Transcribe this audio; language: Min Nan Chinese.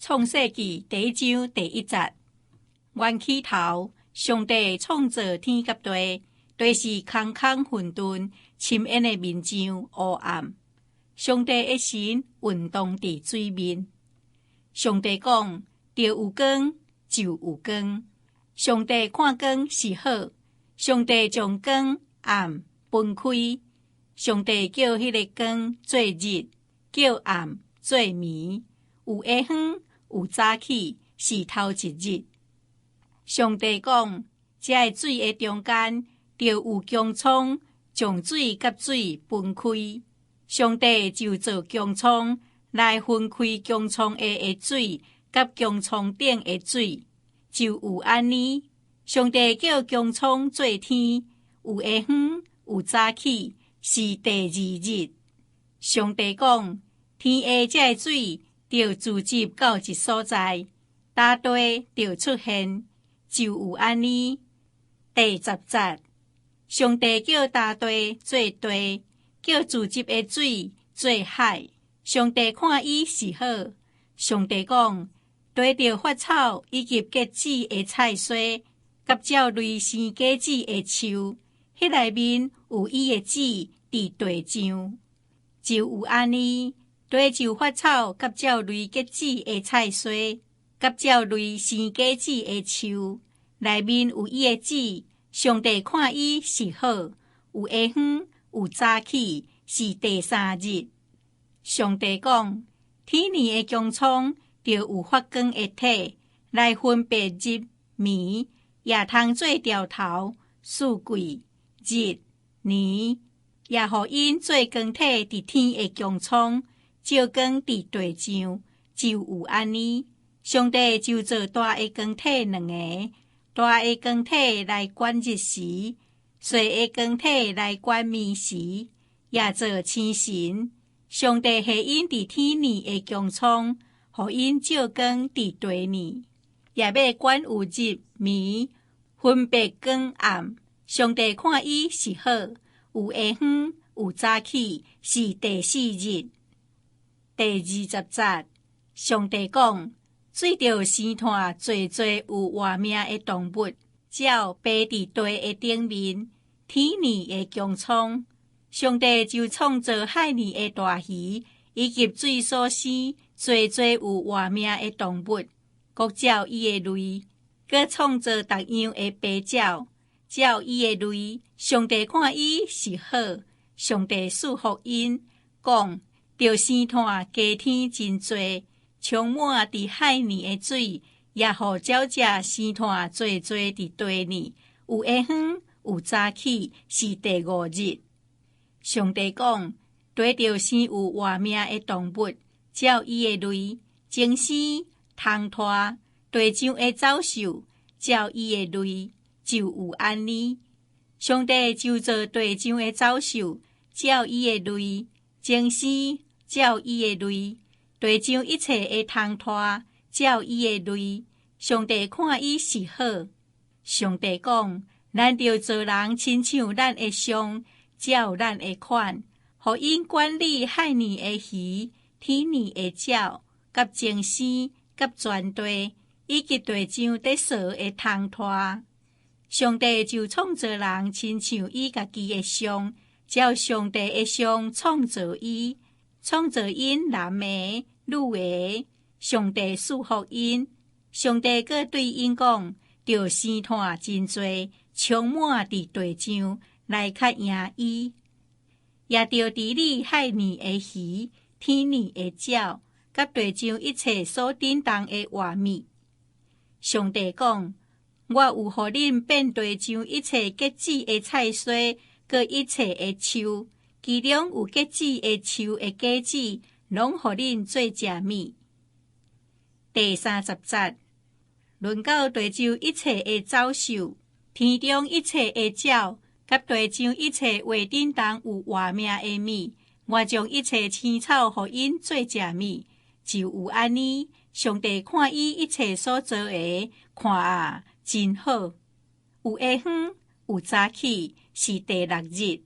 創世記第一章第一節，原起頭，上帝創造天佮地，地是空空混沌，深淵的面上烏暗。上帝的神運動佇水面。上帝講：著有光，就有光。上帝看光是好，上帝將光暗分開。上帝叫彼个光做日，叫暗做暝。有下昏，有早起，是頭一日。上帝講：這个水的中間，著有穹蒼，將水佮水分開。上帝就造穹蒼來分開穹蒼下的水，佮穹蒼頂的水，就有按呢。上帝叫穹蒼做天，有下昏，有早起，是第二日。上帝講：天下這个水著聚集到一所在，乾地著出現，就有按呢。第十節，上帝叫乾地做地，叫聚集的水做海。上帝看伊是好。上帝講：地著發草以及結籽的菜蔬，佮照類生果子的樹，彼內面有伊的籽佇地上，就有按呢。地就發草，佮照類結籽的菜蔬，佮照類生果子的樹，內面有伊的籽。上帝看伊是好，有下昏，有早起，是第三日。上帝講：天暝的穹蒼著有發光的體，來分別日暝，也通做兆頭、四季、日、年，也予𪜶做光體佇天的穹蒼，照光佇地上，就有按呢。上帝就造大的光體兩个，大的光體來管日時，細的光體來管暝時，也造星辰。上帝予𪜶佇天暝的穹蒼，予𪜶照光佇地面，也欲管有日暝，分別光暗。上帝看伊是好，有下昏，有早起，是第四日。第二十節，上帝講：水著生湠濟濟有活命的動物，鳥飛佇地的頂面，天暝的穹蒼。上帝就創造海裡的大魚，以及水所生濟濟有活命的動物，各照伊的類；閣創造逐樣的飛鳥，照伊的類。上帝看伊是好，上帝賜福𪜶，講：著生湠加添真濟，充滿佇海裡的水，也予鳥隻生湠濟濟佇地裡。有下昏，有早起，是第五日。上帝講：地著生有活命的動物，照伊的類，精生、通脫，地上的走獸，照伊的類，就有按呢。上帝就造地上的走獸，照伊的類，精生，照伊的類，地上一切的通脫，照伊的類。上帝看伊是好。上帝講：咱著造人親像咱的像，照咱的款，予𪜶管理海裡的魚、天暝的鳥、佮精生、佮全地，以及地上佇踅的通脫。上帝就創造人親像伊家己的像，照上帝的像創造伊，創造𪜶男的、女的。上帝賜福𪜶，上帝閣對𪜶講：著生湠真濟，充滿佇地上，來較贏伊，也著治理海裡的魚、天暝的鳥，佮地上一切所振動的活物。上帝講：我有予恁變地上一切結籽的菜蔬，閣一切的樹，其中有結籽的樹的果子，攏予恁做食物。第三十節，論到地上一切的走獸，天中一切的鳥，佮地上一切會振動有活命的物，我將一切青草予𪜶做食物，就有按呢。上帝看伊一切所造的，看啊，真好。有下昏，有早起，是第六日。